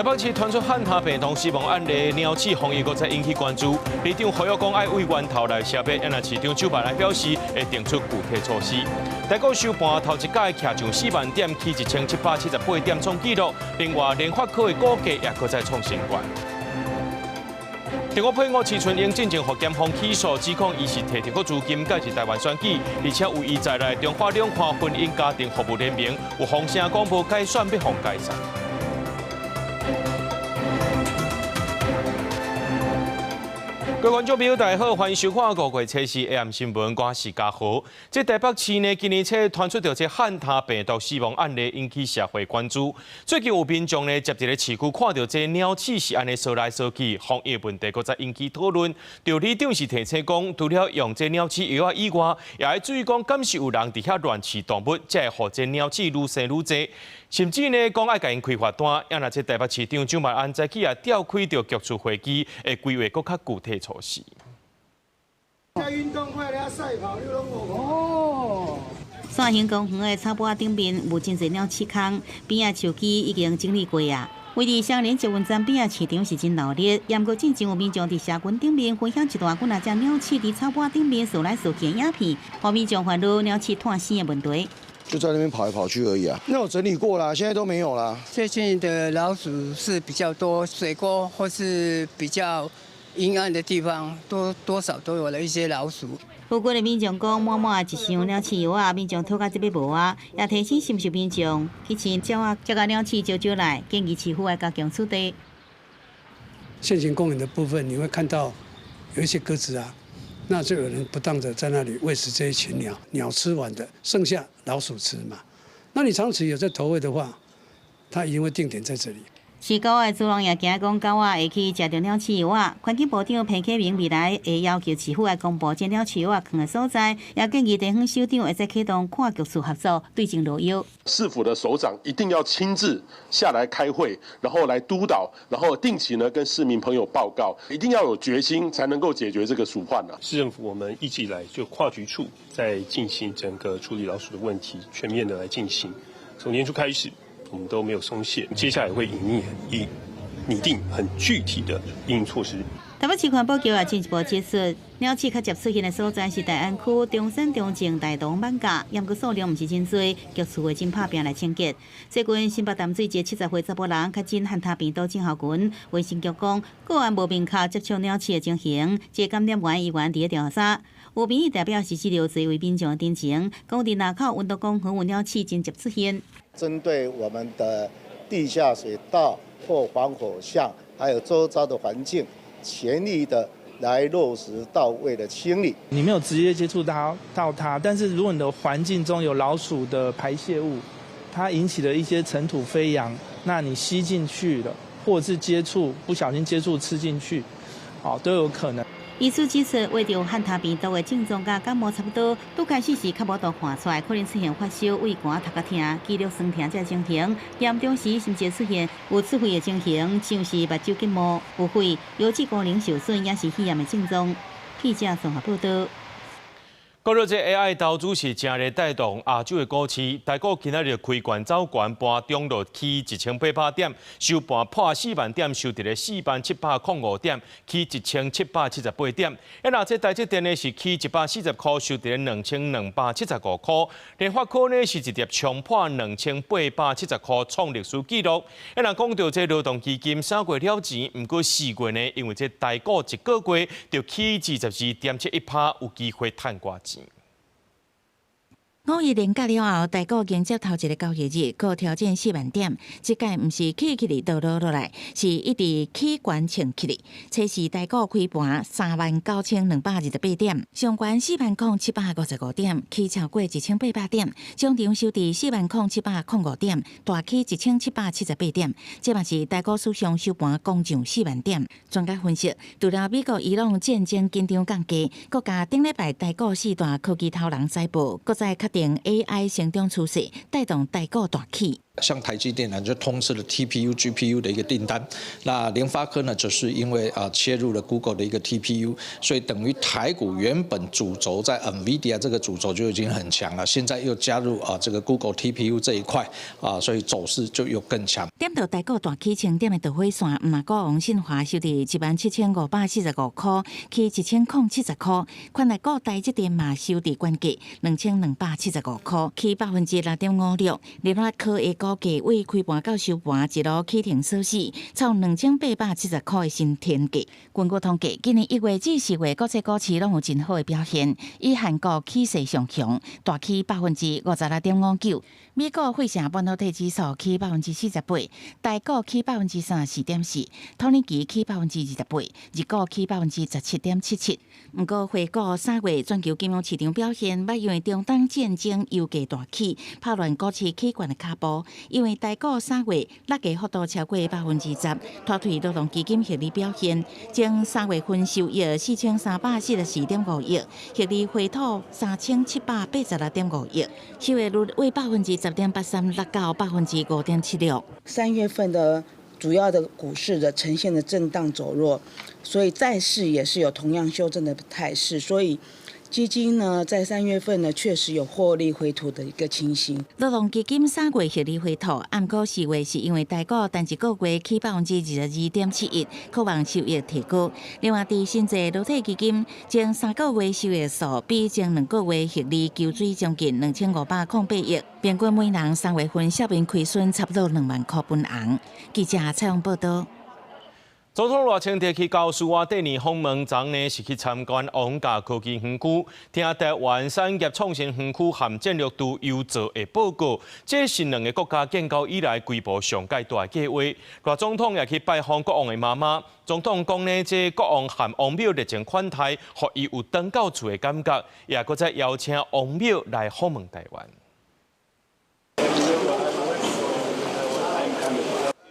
台北市傳出漢他病童死亡案例，鳥鼠防疫閣再引起關注。里長呼籲講愛對源頭來消滅，若市長蔣萬安表示會定出具體措施。台股收盤頭一屆徛上4萬點，起1778點創紀錄。另外，聯發科的股價也閣再創新高。中國配偶徐春英進前予檢方起訴，指控伊是提著資金介入台灣選舉，而且有伊在內中華兩岸婚姻家庭服務聯盟有風聲講無改選欲予解散。各位觀眾朋友，大家好，歡迎收看5月初四 AM 新聞，我是嘉豪。這台北市呢，今年初傳出著這漢他病毒死亡案例，引起社會關注。最近有民眾呢，佇一个市區看著這鳥鼠是按呢踅來踅去，防疫問題閣再引起討論。著里長是提醒講，除了用這鳥鼠藥仔以外，也愛注意講，敢是有人佇遐亂飼動物，才會予這鳥鼠愈生愈濟。甚至呢，講愛共𪜶開罰單。啊若這台北市長蔣萬安早起也召開著局處會議，會規劃閣較具體措施。運動會咧賽跑，你攏無哦。線形公園的草坡頂面有真濟鳥鼠空，邊仔樹枝已經整理過啊。位佇雙連捷運站邊仔市場是真鬧熱，毋過進前有民眾佇社群頂面分享一段幾若隻鳥鼠佇草坡頂面踅來踅去的影片，予民眾煩惱鳥鼠湠屎的問題。就在那邊跑來跑去而已啊，那我整理過啦，現在都沒有啦。最近的老鼠是比較多，水溝或是比較陰暗的地方，多多少都有了一些老鼠。附近的民眾講，滿滿一箱鳥鼠藥仔，民眾討到這欲無啊，也提醒是毋是民眾去飼鳥仔，才共鳥鼠招招來，建議市府愛加強取締。線形公園的部分，你會看到有一些鴿子啊。那就有人不當的在那裡餵食這一群鳥，鳥吃完的剩下老鼠吃嘛。那你長期有在投餵的話，它一定會定點在這裡。飼狗的主人也驚講狗仔會去食著鳥鼠藥仔。環境部長彭啟明未來會要求市府來公布這鳥鼠藥仔囥的所在，也建議地方首長會使啟動跨局處合作，對症落藥。市府的首長一定要親自下來開會，然後來督導，然後定期呢跟市民朋友報告，一定要有決心才能夠解決這個鼠患啊。市政府我們一直以來就跨局處在進行整個處理老鼠的問題，全面的來進行，從年初開始，我們都沒有鬆懈，接下來會擬擬定很具體的應應措施。台北市環保局也進一步指出，鳥鼠較捷出現的所在是大安區中山、中正、大同、艋舺，毋過數量毋是真濟，局處會真拍拚來清潔。最近新北淡水一个70歲查埔人確診漢他病毒症候群，衛生局講個案無明確接觸鳥鼠的情形，這個感染源醫院佇咧調查。有民意代表是指著這位民眾的陳情，講佇林口運動公園有鳥鼠真捷出現。針對我們的地下水道或防火巷，還有周遭的環境，全力的來落實到位的清理。你沒有直接接觸到它，但是如果你的環境中有老鼠的排泄物，它引起了一些塵土飛揚，那你吸進去了，或者是接觸不小心接觸吃進去，哦，都有可能。醫師指出，患著漢他病毒的症狀佮感冒差不多，拄開始時較無度看出來，可能出現發燒、胃寒、頭殼疼、肌肉痠疼這情形，嚴重時甚至出現有刺肺的情形，像是目睭結膜有血、腰子功能受損，也是肺炎的症狀。記者綜合報道。講到這 AI 投資是誠熱帶動亞洲的股市，台股今仔日開懸走懸，盤中就起1800點，收盤破4萬點，收佇咧4萬705點，起1778點。啊，若這台積電呢是起140塊，收佇咧2275塊。聯發科呢是直接衝破2870塊，創歷史紀錄。啊，若講到這勞動基金3月了錢，毋過4月呢，因為這台股一個月就起22.71%，有機會趁偌錢。五一連假了後，台股迎接頭一个交易日，閣挑戰4萬點。這擺毋是起起哩落落落來，是一直起懸衝起哩。初時台股開盤39,228點，上懸40,755點，起超過1800點。終場收佇40,705點，大起1778點。這嘛是台股史上首盤攻上四萬點。專家分析，除了美國伊朗戰爭緊張降低，閣加頂禮拜台股四大科技頭人財報，閣再確定 AI 成長趨勢，帶動台股大起。像台積電呢，就通吃了 TPU、GPU 的一個訂單。那聯發科呢，則是因為啊切入了 Google 的一個 TPU，所以等於台股原本主軸在 NVIDIA 這個主軸就已經很強了，現在又加入啊這個 Google TPU 這一塊啊，所以走勢就又更強。點著台股大起千點的導火線，毋但股王信驊收佇17,545箍，起1070箍。權概股台積電嘛收佇懸價2,275箍，起6.56%。聯發科的股價對開盤到收盤一路起停鎖死，創2,870箍的新天價。根據統計，今年1月至4月，國際股市攏有真好的表現，以韓國起勢上強，大起56.59%。美國費城半導體指數起48%，台股起34.4%，土耳其起28%，日股起17.77%。毋過回顧3月全球金融市場表現，猶因為中東戰爭油價大起，拍亂股市起懸的跤步。因為台股三月落價幅度超過10%，拖退勞動基金獲利表現。前3月份收益4,344.5億，獲利回吐3,786.5億，收益率為10.83%落到5.76%。 3月份的主要的股市的呈現的震盪走弱，所以債市也是有同樣修正的態勢，所以基金呢在三月份呢確實有獲利回吐的一個情形。勞動基金三月獲利回吐，毋過四月是因為台股單一個月起22.71%，可望收益提高。另外，佇新濟勞退基金前3個月收益數比前2個月獲利求水將近2,508億，平均每人3月份小平虧損差不多2萬箍分紅。記者採訪報道。總統賴清德去到蘇瓦蒂尼訪問，昨呢是去參觀王甲科技園區，聽台灣產業創新園區和戰略都優做的報告。這是兩个國家建交以來規模上蓋大的計劃。賴總統也去拜訪國王的媽媽。總統講呢，這國王和王母熱情款待，予伊有轉到厝的感覺，也閣再邀請王母來訪問台灣。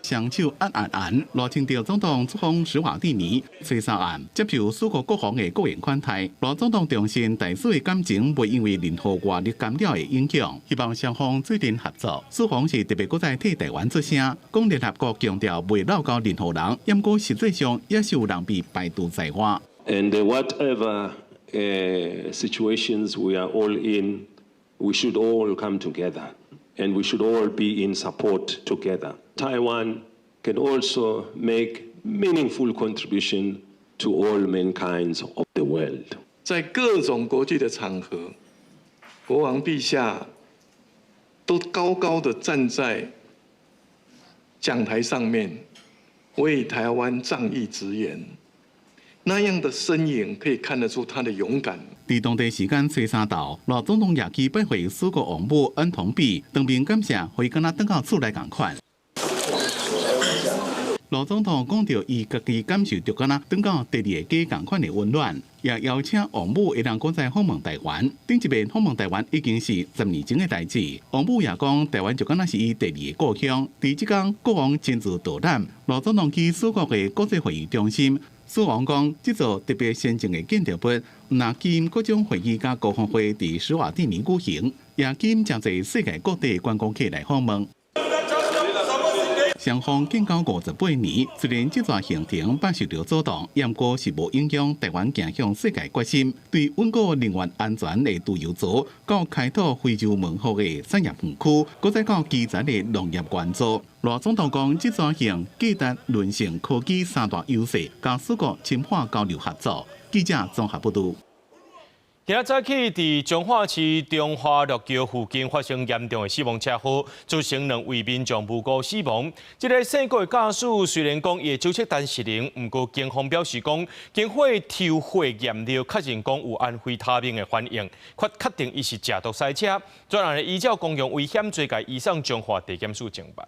雙手按按按，賴清德總統出訪史瓦蒂尼，初三暗接受蘇國國王的國宴款待。賴總統重申，台蘇的感情袂因為任何外力干擾的影響，希望雙方做陣合作。蘇方是特別閣再替台灣出聲，講聯合國強調袂漏交任何人，毋過實際上也是有人被排除在外。 And whatever situations we are all in, we should all come together, and we should all be in support together. Taiwan can also make meaningful contribution to all mankind of the world. 在各種國際的場合，國王陛下都高高的站在講台上面，為台灣仗義執言，那樣的身影可以看得出他的勇敢。佇當地時間初三晝，賴總統也去拜會蘇國王母恩同比，當面感謝，予伊敢若轉到厝內仝款。賴總統講著，伊家己感受著敢若轉到第二个家仝款的溫暖，也邀請王母會當閣再訪問台灣。頂一遍訪問台灣已經是10年前的代誌。王母也講，台灣就敢若是伊第二个故鄉。佇這工，國王親自導覽，賴總統去蘇國的國際會議中心。蘇王講，這座特別先進的建築物，毋但吸引各種會議佮高峰會佇史瓦蒂尼舉行，也吸引誠濟世界各地觀光客來訪問。雙方建交58年，雖然這段行程捌受著阻擋，毋過是無影響台灣行向世界決心，對穩固能源安全的自由座，到開拓非洲門戶的產業園區，閣再到基層的農業援助。賴總統講，這轉型價值、韌性、科技三大優勢，佮蘇國深化交流合作。記者綜合報導。今仔早起，佇彰化市中華陸橋附近發生嚴重的死亡車禍，造成兩位民眾無辜死亡。這个姓郭的駕駛雖然講伊的酒測單是零，毋過警方表示講，經過抽血驗尿，確認講有安非他命的反應，確確定伊是食毒駛車。專案依照公共危險罪，共移送彰化地檢署偵辦。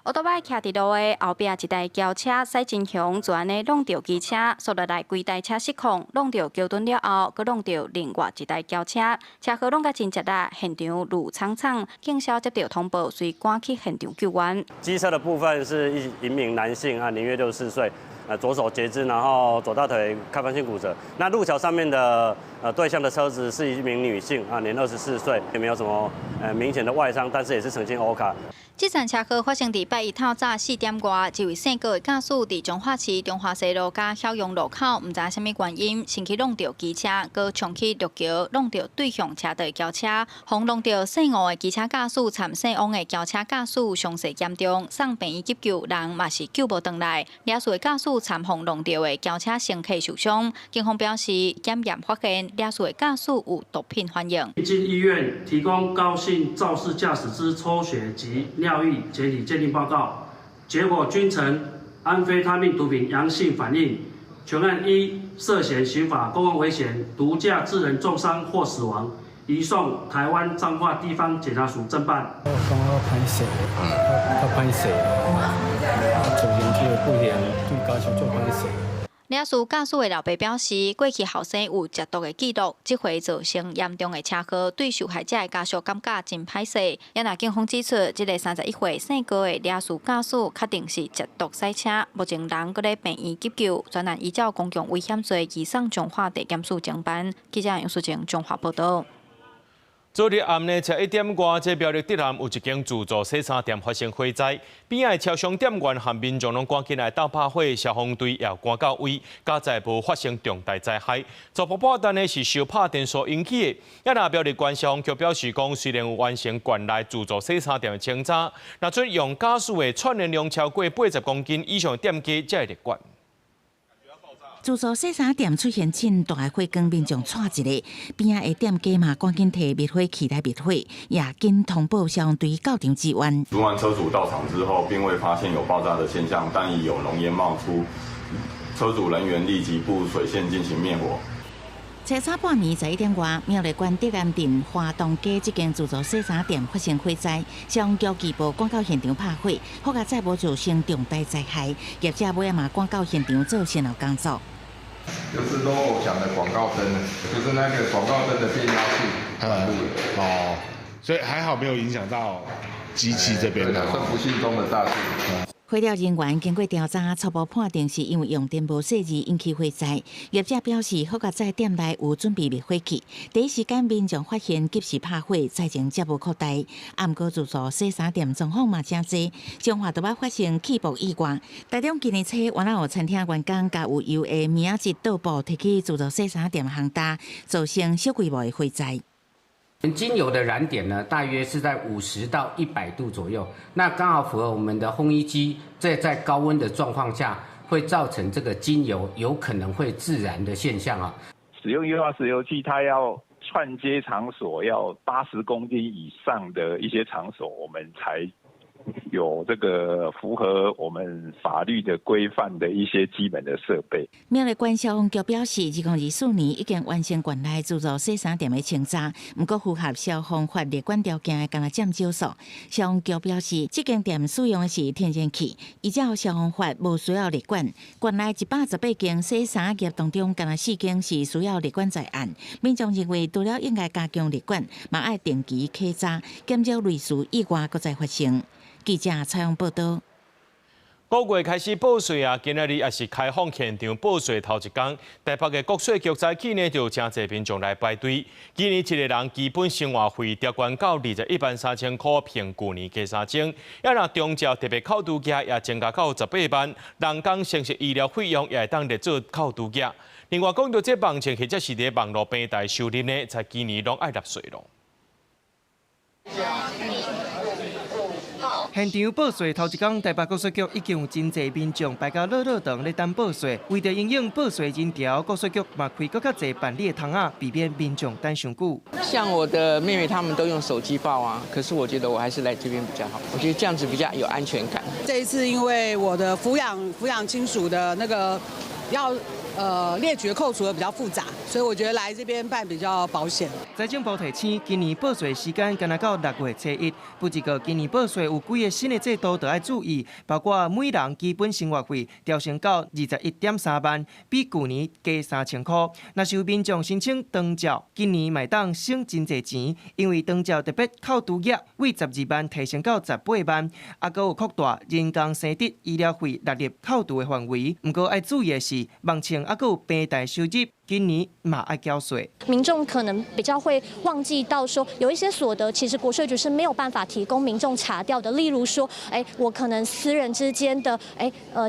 歐多擺徛佇路的後壁一台轎車駛真兇，就按呢挵著機車，紲落來規台車失控，挵著橋墩了後，閣挵著另外一台轎車，車禍挵甲真捷力，現場怒慘慘，警消接著通報，隨趕去現場救援。機車的部分是一名男性啊，年約64歲。左手截肢，然後左大腿開放性骨折。那路橋上面的對向的車子是一名女性啊，年24歲，也沒有什麼明顯的外傷，但是也是曾經歐卡。這場車禍發生佇拜一透早4點外，一位姓郭的駕駛佇彰化市中華西路佮曉陽路口，毋知啥物原因，先去挵著機車，閣衝去陸橋，挵著對向車道的轎車，予挵著姓吳的機車駕駛摻姓王的轎車駕駛傷勢嚴重，送病院急救，人嘛是救無轉來。肇事的駕駛摻予挵著的轎車乘客受傷，警方表示檢驗發現肇事的駕駛有毒品反應。經醫院提供高姓肇事駕駛之抽血及尿液檢體鑑定報告，結果均呈安非他命毒品陽性反應，全案依涉嫌刑法公共危險毒駕致人重傷或死亡，移送台灣彰化地方檢察署偵辦。我感覺歹勢，較歹勢，造成這個不幸對家屬足歹勢。肇事駕駛的老爸表示，過去後生有食毒的記錄，這回造成嚴重的車禍，對受害者的家屬感覺真歹勢。也若警方指出，這个31歲姓郭的肇事駕駛確定是食毒駛車，目前人閣咧病院急救，專案依照公共危險罪移送彰化地檢署偵辦。記者楊淑靜彰化報道。昨日暗呢，才1點外，這苗栗竹南有一間自助洗衫店發生火災，邊仔的超商店員和民眾攏趕緊來鬥拍火，消防隊也趕到位，佳哉無發生重大災害。初步判斷呢是燒拍電所引起的。也若苗栗縣消防局表示講，雖然有完成縣內自助洗衫店的清查，若准用家私的串聯量超過80公斤以上的店家，才會列管。自助洗衫店出現真大的火光，民眾掣一下，邊仔的店家嘛趕緊提滅火器來滅火，也緊通報消防隊到場支援。主管車主到場之後，並未發現有爆炸的現象，但已有濃煙冒出，車主人員立即布水線進行滅火。初三半暝11點外，苗栗縣竹南鎮華東街這間自助洗衫店發生火災，消防局機報趕到現場拍火，好佳哉無造成重大災害。業者尾仔嘛趕到現場做善後工作。就是 logo 牆的廣告燈，就是那個廣告燈的變壓器短路了。哦，所以還好沒有影響到機器這邊的。算不幸中的大幸。火調人員經過調查，初步判定是因為用電無細膩引起火災。業者表示，好佳哉店內有準備滅火器，第一時間民眾發現，及時拍火，災情才無擴大。啊，毋過自助洗衫店狀況嘛誠濟，彰化都捌發生氣爆意外。台中今年初，原來有餐廳員工共有油的棉仔質倒布提去自助洗衫店烘焦，造成小規模的火災。精油的燃點呢，大約是在50到100度左右，那剛好符合我們的烘衣機在高溫的狀況下，會造成這個精油有可能會自燃的現象啊。使用液化石油氣，它要串接場所要80公斤以上的一些場所，我們才有這個符合我們法律的規範的一些基本的設備。苗栗縣消防局表示，2024年已經完成縣內自助洗衫店的清查，毋過符合消防法列管條件的，干焦佔少數。消防局表示，這間店使用的是天然氣，依照消防法無需要列管。縣內118間洗衫業當中，干焦4間是需要列管在案。民眾認為，除了應該加強列管，嘛愛定期檢查，減少類似意外閣再發生。記者採訪報道。五月開始報稅啊，今仔日也是開放現場報稅頭一工。台北的國稅局早起呢，就有誠濟民眾來排隊。今年一個人基本生活費調懸到21萬3千塊，比舊年加3000。也若長照特別扣除額也增加到18萬，人工生殖醫療費用也會當列做扣除額。另外講到這網站或者是佇網路平台收入呢，在今年攏愛納稅囉。現場報稅頭一工，台北國稅局已經有真濟民眾排甲落落長咧等報稅。為著因應報稅人潮，國稅局嘛開閣較濟辦理的窗仔，避免民眾等傷久。像我的妹妹他們都用手機報啊，可是我覺得我還是來這邊比較好，我覺得這樣子比較有安全感。這一次因為我的撫養親屬的那個要列舉的扣除的比較複雜，所以我覺得來這邊辦比較保險。財政部提醒，今年報稅時間干焦到6月初1，不過今年報稅有幾个新的制度著愛注意，包括每人基本生活費調升到21.3萬，比舊年加3000箍。若是有民眾申請長照，今年嘛會當省真濟錢，因為長照特別扣除額為12萬提升到18萬，猶閣有擴大人工生殖醫療費納入扣除的範圍。毋過愛注意的是，目前猶閣有平台收入，今年嘛愛繳稅。民眾可能比較會忘記到說，有一些所得其實國稅局是沒有辦法提供民眾查調的。例如說，我可能私人之間的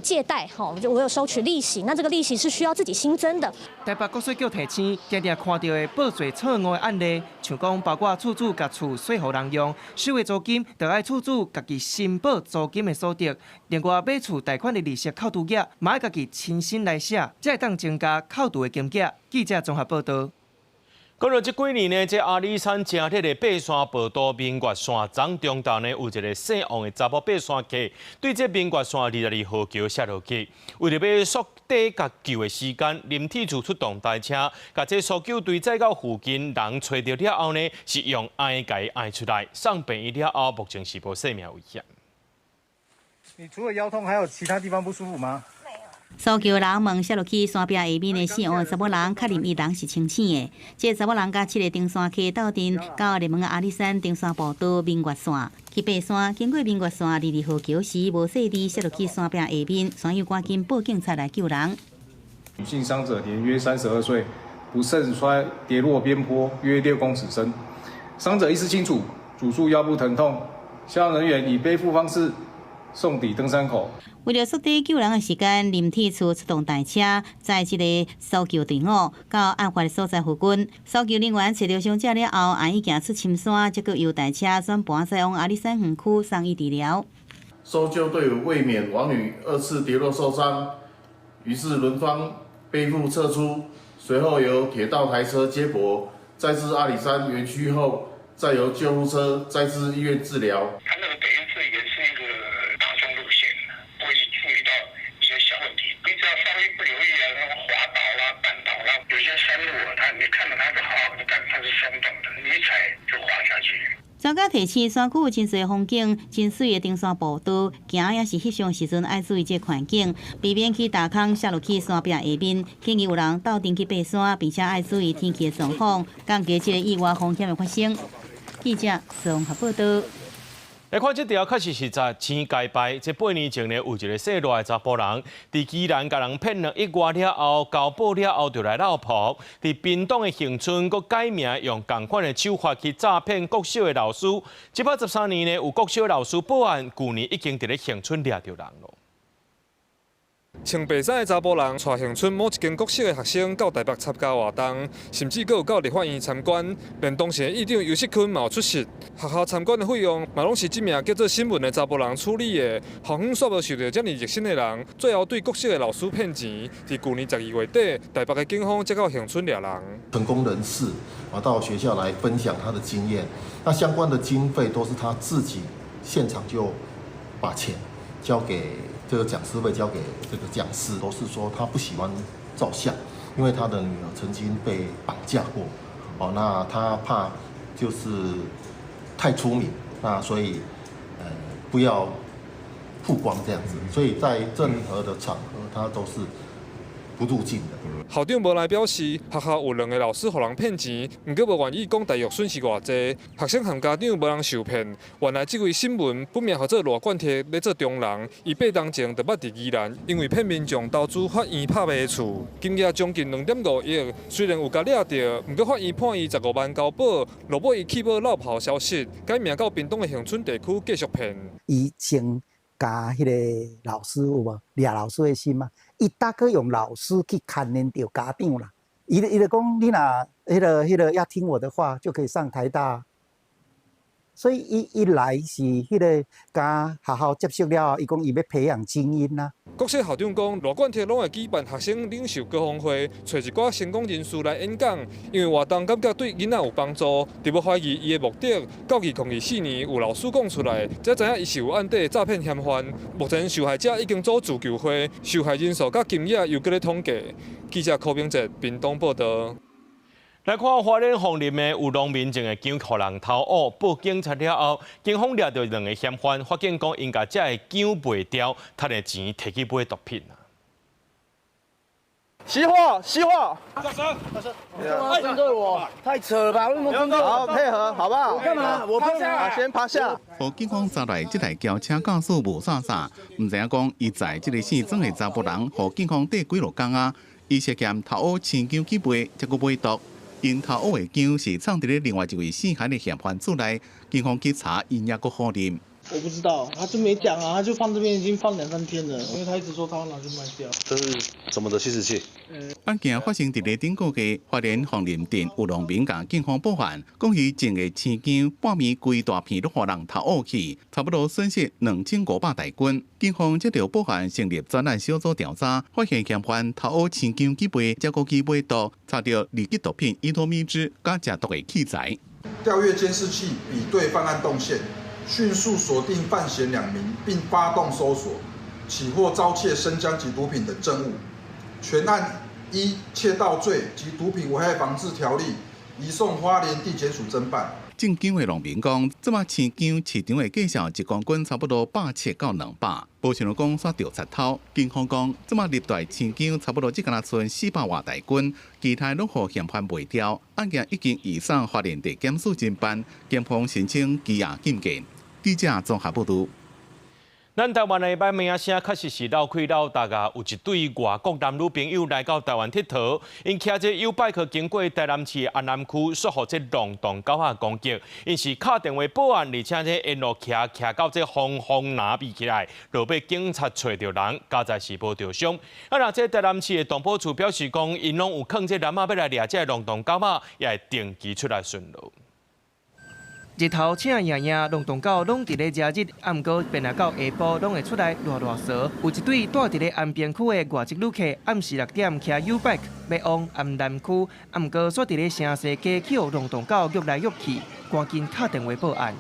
借貸，吼，就我有收取利息，那這個利息是需要自己新增的。台北國稅局提醒，定定看著的報稅錯誤的案例，像講包括厝主共厝稅予人用，收的租金著愛厝主家己申報租金的所得。另外買厝貸款的利息扣除額，嘛愛家己親身來寫，才會當增加扣除的金額。記者綜合報導。講到這幾年呢，這阿里山正熱的爬山步道明月山，昨中晝呢有一个姓王的查某爬山客，對這明月山22號橋摔落去，為著欲縮短共救的時間，林鐵處出動台車，共這搜救隊載到附近，人揣著了後呢，是用絢共伊絢出來，送病院了後，目前是無生命危險。你除了腰痛，還有其他地方不舒服嗎？搜救人問摔落去山壁下面的姓王的查某人，確認伊人是清醒的。這个查某人佮七个登山客鬥陣到熱門的阿里山登山步道明月山去爬山，經過明月山22號橋時，無細膩摔落去山壁下面，山友趕緊報警察來救人。女性傷者年約32歲，不慎摔跌落邊坡約6公尺深，傷者意識清楚，主訴腰部疼痛，消防人員以背負方式送抵登山口。為著縮短救人的時間，林鐵處出動台車載這个搜救隊伍到案發的所在附近。搜救人員揣著傷者了後，按伊行出深山，才閣由台車轉盤載往阿里山園區送醫治療。搜救隊伍為免王女二次跌落受傷，於是輪番背負撤出，隨後由鐵道台車接駁，載至阿里山園區後，再由救護車載至醫院治療。他那個等於是也是一個大眾路線，不會注意到一些小問題。你只要稍微不留意啊，那個滑倒啦、絆倒啦，有些山路啊，它你看到它是好好的，但是它是鬆動的，你一踩就滑下去。專家提醒，山區有真濟風景、真媠的登山步道，行抑是翕相時陣愛注意這個環境，避免去踏空摔落去山壁下面。建議有人鬥陣去爬山，並且愛注意天氣的狀況，降低這个意外風險的發生。記者綜合報導。來看這條確實實在天界牌。這8年前呢，有一个姓賴的查埔人，佇宜蘭共人騙2億外了後，交保了後就來落跑。佇屏東的恆春，閣改名用仝款的手法去詐騙國小的老師。這擺13年呢，有國小老師報案，舊年已經佇咧恆春掠著人囉。穿白衫的查埔人，帶恆春某一間國小的學生到台北參加活動，甚至閣有到立法院參觀，連當時的議長游錫堃嘛有出席。學校參觀的費用嘛攏是這名叫做新聞的查埔人處理的。校方煞無受著遮爾熱心的人，最後對國小的老師騙錢。佇舊年12月底，台北的警方才到恆春掠人。成功人士啊，到學校來分享他的經驗，那相關的經費都是他自己現場就把錢交給。這個講師費交給這個講師，都是說他不喜歡照相，因為他的女兒曾經被綁架過，哦，那他怕就是太出名，那所以不要曝光這樣子，所以在任何的場合他都是不入鏡的。校長無奈表示，學校有兩个老師予人騙錢，毋過無願意講大約損失偌濟。學生和家長無人受騙。原來這位新聞本名號做賴冠鐵，咧做中人，伊8冬前就捌佇宜蘭，因為騙民眾投資法院拍賣的厝，金額將近2.5億，雖然有共掠著，毋過法院判伊15萬交保，落尾伊棄保落跑消失，改名到屏東的恆春地區繼續騙。伊先共彼个老師有無掠老師的心嘛？伊大可用老師去牽連著家長啦。伊就講，你若彼个要聽我的話，就可以上台大。所以伊伊來是彼個佮學校接觸了後，伊講伊欲培養精英啦。國小校長講，賴冠哲攏會舉辦學生領袖高峰會，揣一寡成功人士來演講，因為活動感覺對囡仔有幫助，佇無懷疑伊的目的。到2024年有老師講出來，才知影伊是有案底詐騙嫌犯。目前受害者已經組自救會，受害人數佮金額猶閣咧統計。記者柯明哲屏東報導。來看花蓮鳳林的有農民種的薑予人偷挖，報警察了後，警方掠著兩个嫌犯，發現講𪜶共這个薑賣掉，趁的錢提去買毒品。熄火！熄火！大聲！大聲！針對我，太扯了吧？好，配合，好不好？我幹嘛？我趴下，先趴下。予警方查來這台轎車駕駛無啥啥，毋知影講伊載這個姓曾的查埔人，予警方綴幾落工啊，伊涉嫌偷挖青薑去賣，才閣買毒。𪜶偷挖的薑是藏佇咧另外一位姓韓的嫌犯厝內，警方去查，𪜶也閣否認。我不知道，他就沒講啊，他就放這邊已經放兩三天了，因為他一直說他要拿去賣掉。這是什麼的吸食器？案件發生佇咧頂個月，花蓮鳳林鎮有農民共警方報案，講伊種的青薑半暝規大片攏予人偷挖去，差不多損失2500台斤。警方接著報案，成立專案小組調查，發現嫌犯偷挖青薑去賣，才閣去買毒，查著二級毒品依托咪酯佮食毒的器材。調閱監視器，比對犯案動線。迅速鎖定犯嫌兩名，並發動搜索，起獲遭竊生薑及毒品等證物。全案依竊盜罪及毒品危害防治條例移送花蓮地檢署偵辦。種薑的農民講，這擺青薑市場的價數一公斤差不多170到200，無想著講煞著賊偷。警方講，這擺入袋青薑差不多只敢若賰400外台斤，其他攏予嫌犯賣掉。案件已經移送花蓮地檢署偵辦，檢方申請羈押禁見。記者綜合報導。咱台灣的歹名聲確實是鬧開鬧大啊！有一對外國男女朋友來到台灣𨑨迌，𪜶騎這YouBike 經過台南市安南區，煞予這浪蕩狗仔攻擊。𪜶是敲電話報案，而且這沿路騎騎到這風風拿飛起來，落尾警察揣著人，佳哉是無著傷。啊，若這台南市的動保處表示講，𪜶攏有囥這籃仔欲來掠這浪蕩狗仔，也會定期出來巡邏。日頭赤炎炎，浪蕩狗攏佇咧遮日，啊，毋過變來到下晡，攏會出來賴賴趖。有一對蹛佇咧安平區的外籍旅客，暗時6點騎 YouBike 欲往安南區，啊，毋過煞佇咧城西街去予浪蕩狗虐來虐去，趕緊敲電話報案。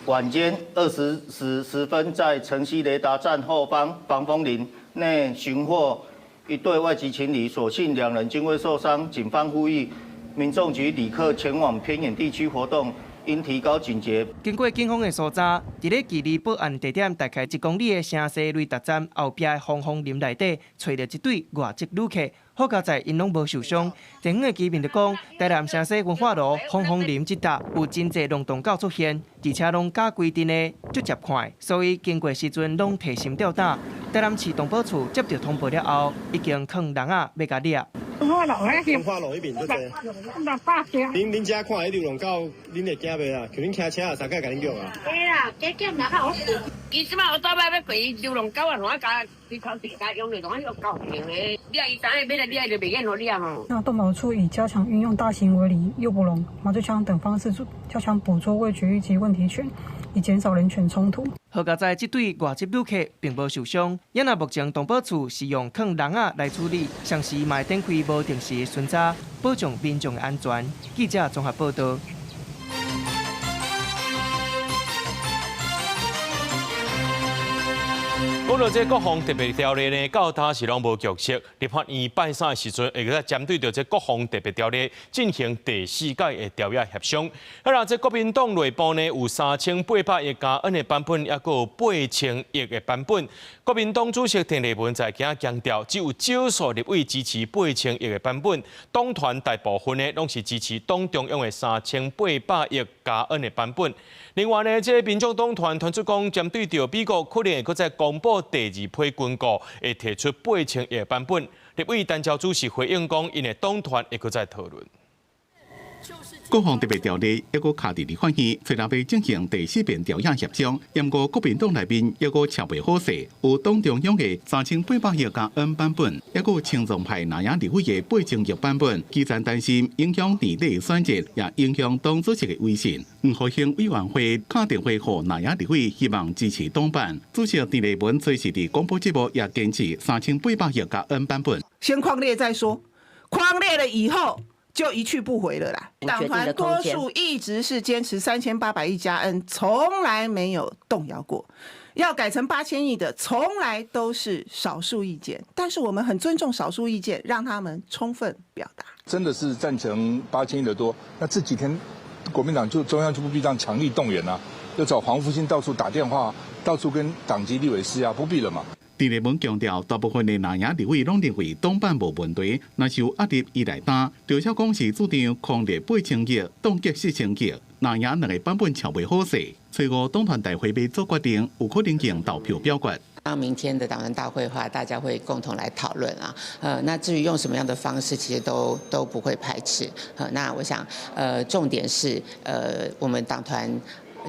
晚間20時10分，在城西雷達站後方防風林內尋獲一對外籍情侶，所幸兩人均未受傷。警方呼籲民眾及旅客前往偏遠地區活動，應提高警覺。經過警方的搜查，佇咧距離報案地點大概1公里的城西雷達站後壁的防風林內底，揣著一對外籍旅客。好佳哉，𪜶攏無受傷。地方的居民就講，台南城西文化路防風林這搭有真濟浪蕩狗出現，而且攏佮規陣的足捷看，所以經過時陣攏提心吊膽。台南市動保處接著通報了後，已經囥籠仔欲共掠。文化路彼邊對不？恁遮看彼流浪狗，恁會驚袂啊？像恁騎車啊，啥個共恁虐啊？會啦，加減啦較好勢。伊這擺歐兜擺欲過伊流浪狗啊，攏愛共日頭直共用的，攏愛用狗用的。掠伊知影欲來掠就袂免予掠吼。那動保處已加強運用大型圍籬、誘捕籠、麻醉槍等方式，加強捕捉未絕育及問題犬，以減少人犬衝突。好佳哉，這對外籍旅客並無受傷。也若目前動保處是用囥籠仔來處理，同時嘛會展開無定時的巡查，保障民眾的安全。記者綜合報導。講到這國防特別條例呢，到今是攏無共識。立法院拜三的時陣，會閣再針對著這國防特別條例進行第四屆的條約協商。啊，若這國民黨內部呢，有3800億加恩的版本，抑閣有8000億的版本。國民黨主席鄭麗文在今仔強調，只有少數立委支持8000億的版本，黨團大部分呢攏是支持黨中央的3800億加恩的版本。另外呢，這民眾黨團團出講，針對著美國可能會閣再公布第二批軍購，會提出8000億的版本。立委陳超主席回應講，𪜶的黨團會閣再討論。國防特別條例猶閣卡佇立法院，初六欲進行第四遍朝野協商。毋過國民黨內面猶閣撨袂好勢，有黨中央的3800億加 N 版本，猶閣親中派藍營立委的8000億版本。基層擔心影響年底選戰，也影響黨主席的威信。吳和興委員會敲電話予藍營立委，希望支持黨版。主席鄭麗文隨時佇廣播節目也堅持3800億加 N 版本。先匡列再說，匡列了以後，就一去不回了啦。黨團多數一直是堅持3800億加 N，從來沒有動搖過。要改成8000億的，從來都是少數意見。但是我們很尊重少數意見，讓他們充分表達。真的是贊成8000億的多，那這幾天國民黨就中央就不必這樣強力動員啦，要找黃復興到處打電話，到處跟黨籍立委施壓，不必了嘛。鄭麗文強調，大部分的藍營立委攏認為黨版無問題，若是有壓力伊來擔。趙少康是主張匡列8000億，凍結4000億，藍營兩个版本撨袂好勢。初五黨團大會欲做決定，有可能用投票表決。當明天的黨團大會的話，大家會共同來討論啊。那至於用什麼樣的方式，其實都不會排斥。那我想，重點是，我們黨團，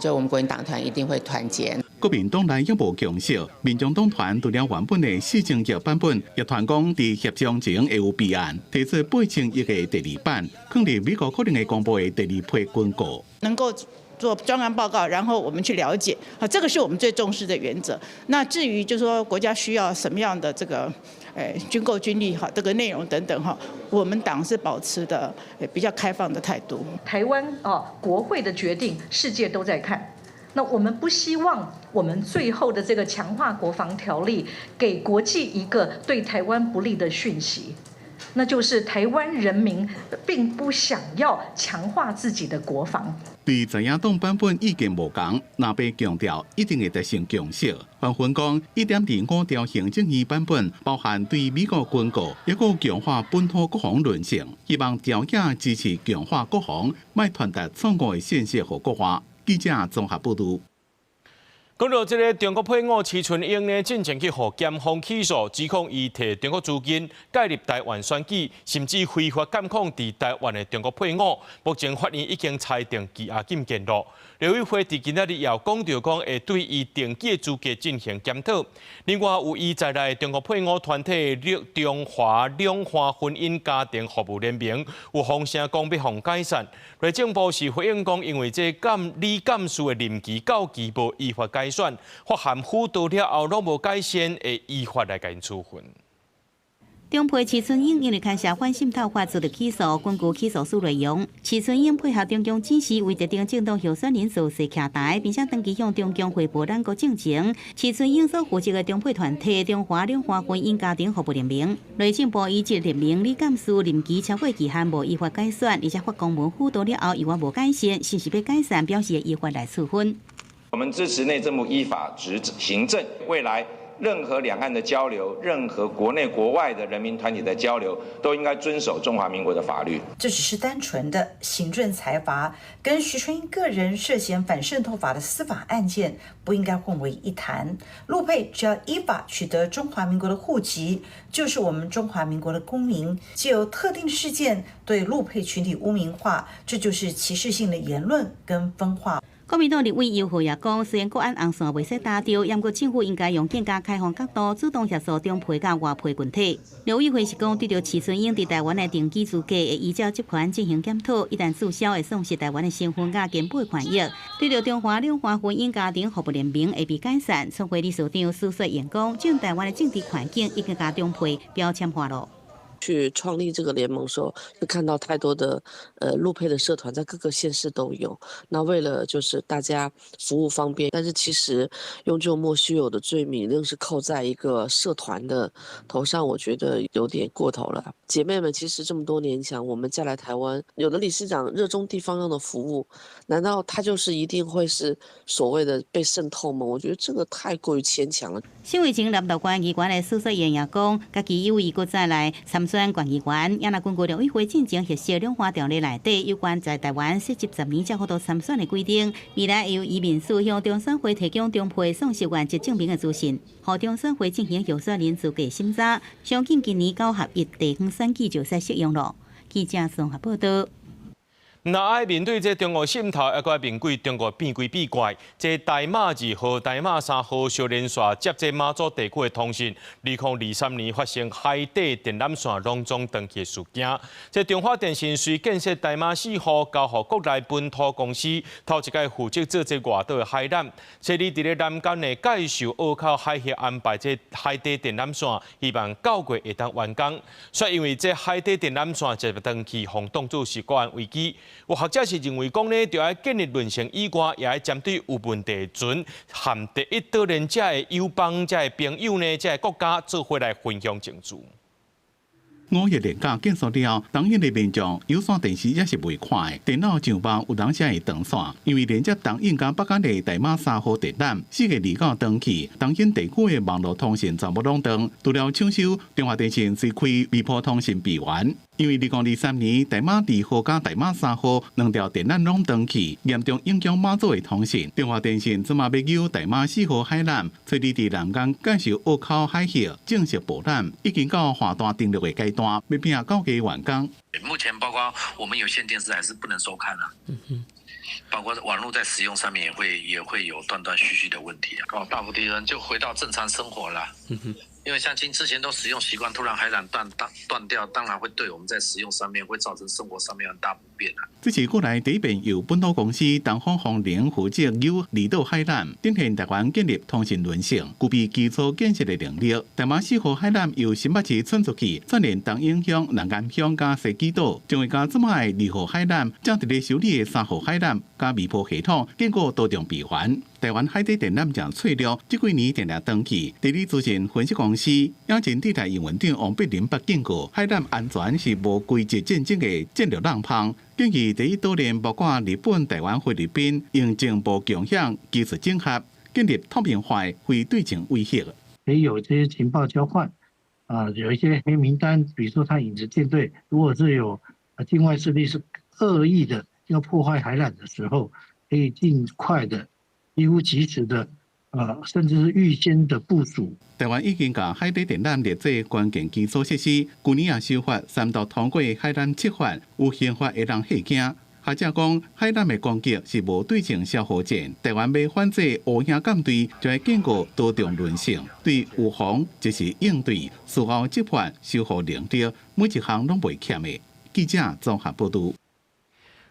就我們國民黨團一定會團結。國民黨內猶無共識，民眾黨團除了原本的4000億版本，亦傳講佇協商前會有備案，提出8000億的第二版，囥佇美國可能會公布的第二批軍購。能夠做專案報告，然後我們去了解，啊，這個是我們最重視的原則。那至於就是說國家需要什麼樣的這個，軍購軍力哈，這個內容等等哈，我們黨是保持的比較開放的態度。台灣啊，國會的決定，世界都在看。那我們不希望我們最後的這個強化國防條例，給國際一個對台灣不利的訊息，那就是台灣人民並不想要強化自己的國防。對在野黨版本意見無仝，藍白強調一定會達成共識。紛紛講1.25兆行政院版本包含對美國軍購，猶閣強化本土國防韌性，希望朝野支持強化國防，莫傳達錯誤的信息予國外。記者綜合報導。講到這个中國配偶徐春英呢，進前去予檢方起訴，指控伊提中國資金介入台灣選舉，甚至非法監控佇台灣的中國配偶。目前法院已經裁定羈押禁見咯。陸委會佇今仔日也講著講，會對伊登記的資格進行檢討。另外，有伊在內的中國配偶團體中華兩岸婚姻家庭服務聯盟有風聲講欲予解散。內政部是回應講，因為這監理監事的任期到期無依法改選，發函輔導了後攏無改善，會依法來共𪜶處分。中配徐春英因為牽涉反滲透法遭著起訴，根據起訴書內容，徐春英配合中共指示，為特定政黨候選人造勢徛台，並且長期向中共匯報兩國政情。徐春英所負責的中配團體中華兩岸婚姻家庭服務聯盟，內政部依這聯盟理監事任期超過期限無依法改選，而且發公文輔導了後，猶原無改善，是毋是欲解散，表示會依法來處分。我們支持內政部依法執行政，未來任何兩岸的交流，任何國內國外的人民團體的交流，都應該遵守中華民國的法律。這只是單純的行政裁罰，跟徐春英個人涉嫌反滲透法的司法案件不應該混為一談。陸配只要依法取得中華民國的戶籍，就是我們中華民國的公民。藉由特定事件對陸配群體污名化，這就是歧視性的言論跟分化。國民黨立委游賀也講，雖然國安紅線袂使踏著，毋過政府應該用更加開放角度，主動協助中配佮外配群體。陸委會是講，對著徐春英佇台灣的登記資格，會依照職權進行檢討，一旦註銷，會喪失台灣的身份佮基本權益。對著中華兩岸婚姻家庭服務聯盟會被解散，創會理事長施雪榮講，將台灣的政治環境已經共中配標籤化了。去創立這個聯盟的時候，就看到太多的陸配的社團在各個縣市都有。那為了就是大家服務方便，但是其實用這種莫須有的罪名，硬是扣在一個社團的頭上，我覺得有點過頭了。姐妹們其實這麼多年前，我們嫁來台灣，有的理事長熱衷地方上的服務，難道他就是一定會是所謂的被滲透嗎？我覺得這個太過於牽強了。身為前南投縣議員的施雪榮也講，家己有意閣再來參選縣議員，也若根據陸委會進前核實兩岸條例內底有關在台灣設籍10年才予當參選的規定，未來會由移民署向中選會提供中配喪失原籍證明的資訊，予中選會進行候選人資格審查。相信今年九合一地方選舉就會使適用囉。記者綜合報導。若愛面對這中國滲透，猶閣愛面對中國變規變怪。這台馬2號、台馬3號相連線接這馬祖地區的通訊，2023年發生海底電纜線攏總斷去的事件。這中華電信隨建設台馬4號，交予國內本土公司，頭一擺負責做這外島的海纜。這裡佇咧南竿的介壽澳口海域安排這海底電纜線，希望9月會當完工。卻因為這海底電纜線接斷去，予當作是國安危機。有學者是認為講呢，著愛建立論線以外，也愛針對有問題的船，和第一島鏈遮的友邦、遮的朋友呢，遮的國家做伙來分享證據。五一連假結束了，東引的民眾有線電視也是袂看的，電腦上網有當時會斷線，因為連接東引佮北竿的台馬3號電纜4月29斷去，東引地區的網路通訊全部攏斷。除了搶修，中華電信隨開微波通訊備援。因為2023年台馬2號佮台馬3號兩條電纜攏斷去，嚴重影響馬祖的通訊。中華電信這馬欲救台馬4號海纜，揣日佇南竿介壽澳口海域正式布纜，已經到下單登陸的階段，欲拼9月完工。目前包括我們有線電視還是不能收看啊，包括網絡在使用上面也會有斷斷續續的問題啊。哦，大部分人就回到正常生活了。因為像之前都使用習慣，突然海纜斷斷斷掉，當然會對我們在使用上面會造成生活上面很大不便啊。這是國內第一遍由本土公司東方風能負責救離島海纜，展現台灣建立通訊輪線，具備基礎建設的能力。台馬4號海纜由新北市竄出去，串連東引鄉、南竿鄉佮西岐島，將會佮這馬的2號海纜，正佇咧修理的3號海纜佮微波系統，經過多重閉環。台灣海底電纜誠脆弱，這幾年定定斷去。地理資訊分析公司野戰地台營運長王碧林捌警告，海纜安全是無規則戰爭的戰略漏縫。建議第一島鏈包括日本、台灣、菲律賓，用情報共享、技術整合，建立透明化非對稱威脅。可以有這些情報交換，啊，有一些黑名單，比如說他影子艦隊，如果是有境外勢力是惡意的要破壞海纜的時候，可以盡快的、幾乎即時的，甚至是預先的部署。台灣已經共海底電纜列做關鍵基礎設施，舊年也修法三度通過海纜七法，有刑法會當嚇驚。學者講，海纜的攻擊是無對稱消耗戰，台灣欲反制烏影艦隊，就愛建構多重輪線，對預防就是應對，事後執法、修復能力，每一項攏袂欠的。記者綜合報導。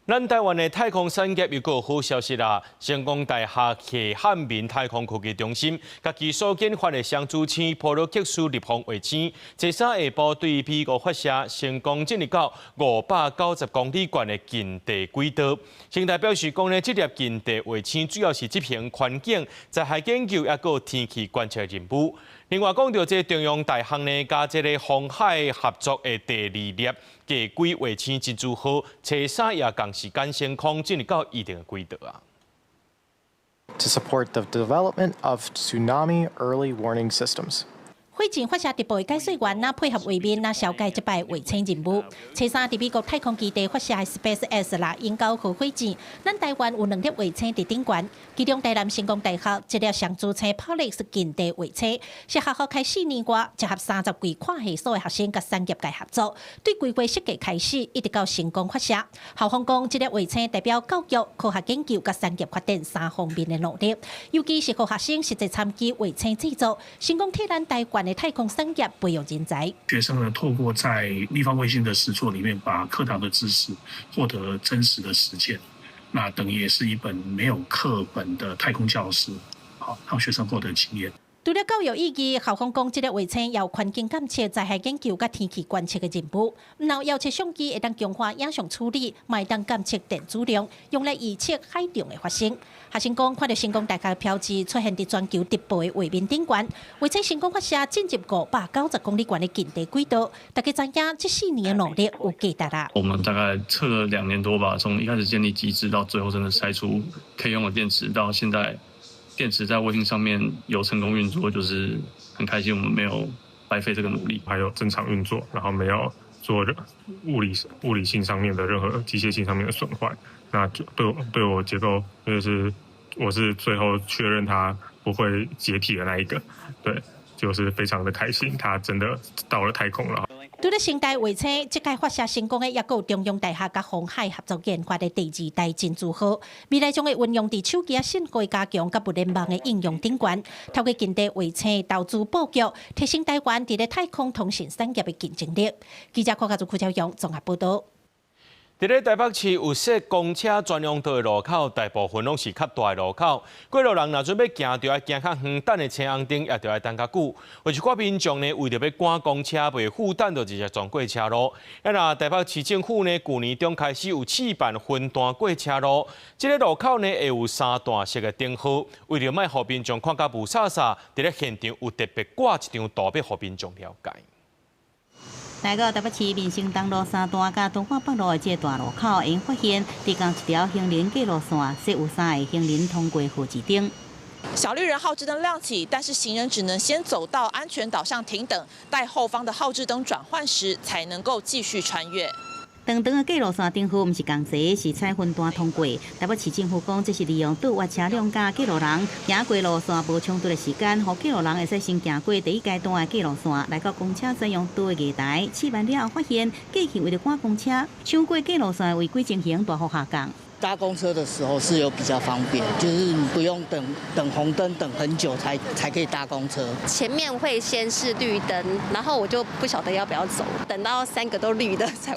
咱台灣的太空產業又閣有好消息啦！成功大學謝漢民太空科技中心，家己所研發的雙子星波魯克斯立方衛星，這三下晡對美國發射，成功進入到590公里懸的近地軌道。成大表示講呢，這粒近地衛星主要是執行環境、災害研究，抑閣天氣觀測任務。另外講到這中央大學呢，佮這個鴻海合作的第二粒低軌衛星珍珠號，初三也仝時間升空進入到預定的軌道啊。 To support the development of tsunami early warning systems. 火箭發射底部的解說員，若配合畫面，若紹介這擺衛星任務。初三佇美國太空基地發射的 SpaceX 獵鷹9號火箭，咱台灣有兩粒衛星佇頂懸，其中台南成功大學這粒雙子星 Pollux 近地衛星，是學校開4年外，集合30幾跨系所的學生佮產業界合作，對規劃設計開始，一直到成功發射。校方講，這粒衛星代表教育、科學研究佮產業發展三方面的努力，尤其是予學生實際參與衛星製作，成功替咱台灣的太空產業培育人才。學生呢，透過在立方衛星的實作裡面，把課堂的知識獲得真實的實踐，那等於也是一本沒有課本的太空教師，好，讓學生獲得經驗。除了教育意義，校方講，這粒衛星有環境監測、災害研究佮天氣觀測的任務。然後遙測相機會當強化影像處理，嘛會當監測電子量，用來預測海浪的發生。學生講，看著成功大學的標誌出現佇全球底部的畫面頂懸，衛星成功發射進入590公里懸的近地軌道，大家知影這4年的努力有價值啦。我們大概測了2年多吧，從一開始建立機制到最後真的篩出可以用的電池，到現在電池在衛星上面有成功運作，就是很開心，我們沒有白費這個努力，還有正常運作，然後沒有做物理性上面的任何機械性上面的損壞，那就對我結構，就是我是最後確認它不會解體的那一個，對，就是非常的開心，它真的到了太空了。除了了成大衛星，這屆發射成功的，抑閣有中央大學佮鴻海合作研發的第二代珍珠號，未來將會運用佇手機仔信號加強佮物聯網的應用頂懸，透過近地衛星投資布局，提升台灣佇咧太空通訊產業的競爭力。記者柯家祖、柯昭陽綜合報導。佇咧台北市有設公車專用道的路口，大部分攏是較大的路口。過路人若準備行，著愛行較遠，等的青紅燈也著愛等較久。有一寡民眾呢，為著欲趕公車，袂負擔就直接撞過車路。啊，若台北市政府呢，舊年中開始有試辦分段過車路，這个路口呢會有三段式的燈號，為著莫予民眾看甲霧煞煞，佇咧現場有特別掛一張圖欲予民眾了解。來到台北市民生東路三段佮敦化北路的這个大路口，會發現佇仝一條行人過路線，設有三个行人通過號誌燈。小綠人號誌燈亮起，但是行人只能先走到安全島上停等，待後方的號誌燈轉換時，才能夠繼續穿越。長長的過路線燈號毋是仝齊，是採分段通過。台北市政府講，這是利用倒彎車輛佮過路人行過路線無衝突的時間，予過路人會使先行過第一階段的過路線，來到公車專用道的月台。試辦了後，發現過去為著趕公車，搶過過路線的違規情形大幅下降。搭公車的時候是有比較方便，就是你不用等等紅燈等很久才可以搭公車。前面會先是綠燈，然後我就不曉得要不要走，等到三個都綠的才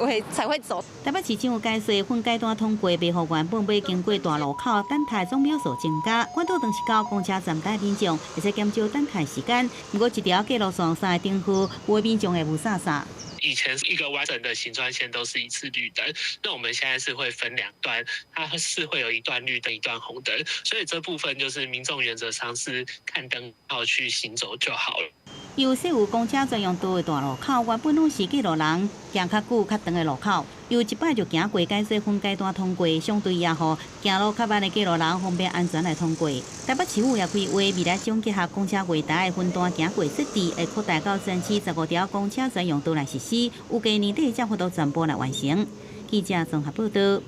會走。台北市政府解釋，分階段通過，袂予原本欲經過大路口等待總秒數增加。管道當時到公車站台民眾，會使減少等待時間。毋過一條過路線三個燈號，有的民眾會霧煞煞。以前一個完整的行專線都是一次綠燈，那我們現在是會分兩段，它是會有一段綠燈，一段紅燈，所以這部分就是民眾原則上是看燈號去行走就好了。有設有公車專用道的大路口，原本攏是過路人行較久、較長的路口，有一擺就行過改做分階段通過，相對也予行路較慢的過路人方便安全來通過。台北市府也規劃未來將結合公車月台的分段行過設置，會擴大到全市15條公車專用道來實施，預計年底才有法度全部來完成。記者綜合報導。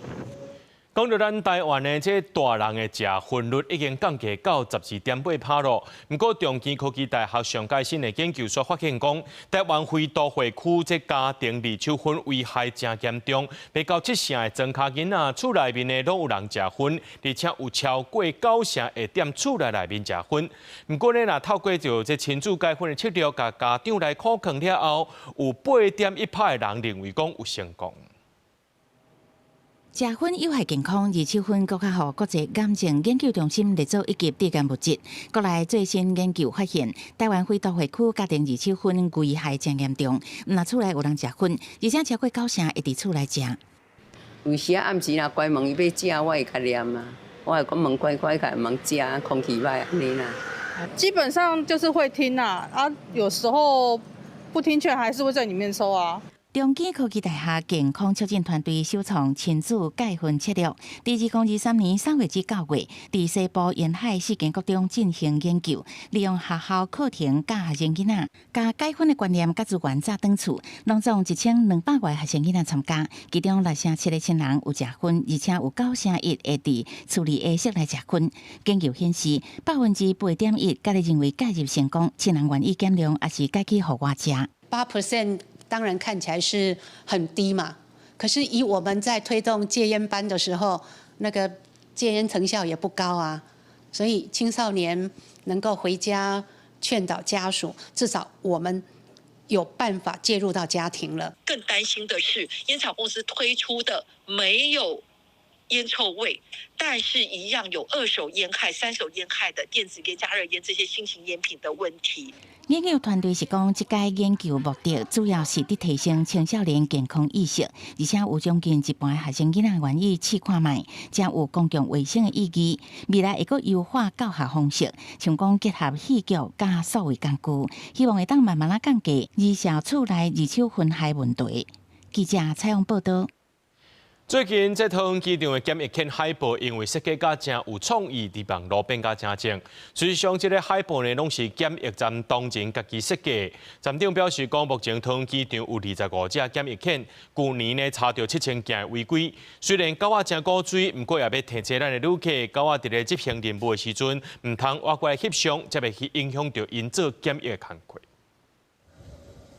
講到咱台灣的這大人的食薰率已經降低到12.8趴囉。毋過，長庚科技大學上蓋新的研究所發現講，台灣非都會區這家庭二手薰危害誠嚴重，袂到七成的莊跤囡仔厝內面的攏有人食薰，而且有超過九成會踮厝內面食薰。毋過呢，若透過著這親子戒薰的策略，共家長來苦勸了後，有8.1趴的人認為講有成功。食薰有害健康，二手薰閣較予國際癌症研究中心列做一級致癌物質。國內最新研究發現，台灣非都會區家庭二手薰危害誠嚴重，毋但厝內有人食薰，而且超過九成會佇厝內食。有時啊，暗時若關門伊欲食，我會共念啊，我會講門關關起來，毋通食，空氣歹按呢啦。基本上就是會聽啦，啊，有時候不聽勸還是會在裡面抽啊。長庚科技大學健康促進團隊首創親子戒薰策略，佇2023年3月至9月，佇西部沿海四間國中進行研究，利用學校課程教學生囡仔，共戒薰的觀念佮資源早轉厝，攏總1200外學生囡仔參加，其中六成七的親人有食薰，而且有9成1會佇厝裡下室來食薰。研究顯示，8.1%家己認為介入成功，親人願意減量，抑是改去戶外食。 8% 當然看起來是很低嘛，可是以我們在推動戒菸班的時候，那個戒菸成效也不高啊，所以青少年能夠回家勸導家屬，至少我們有辦法介入到家庭了。更擔心的是，菸草公司推出的沒有菸臭味，但是一樣有二手菸害、三手菸害的電子菸、加熱菸這些新型菸品的問題。研究團隊是講，這屆研究目的主要是佇提升青少年健康意識，而且有將近一半學生囡仔願意試看覓，這有公共衛生的意義。未來會閣優化教學方式，像講結合戲劇佮數位工具，希望會當慢慢仔降低兒少厝內二手薰害問題。記者採訪報導。最近，這桃園機場的檢疫犬海報，因為設計甲誠有創意，佇網路變甲誠正。事實上，這个海報呢，攏是檢疫站當前家己設計。站長表示講，目前桃園機場有25隻檢疫犬，舊年呢查著7000件違規。雖然狗仔誠古錐，毋過也欲提醒咱的旅客，狗仔佇咧執行任務的時陣，毋通越過翕相，才袂去影響著𪜶做檢疫的工課。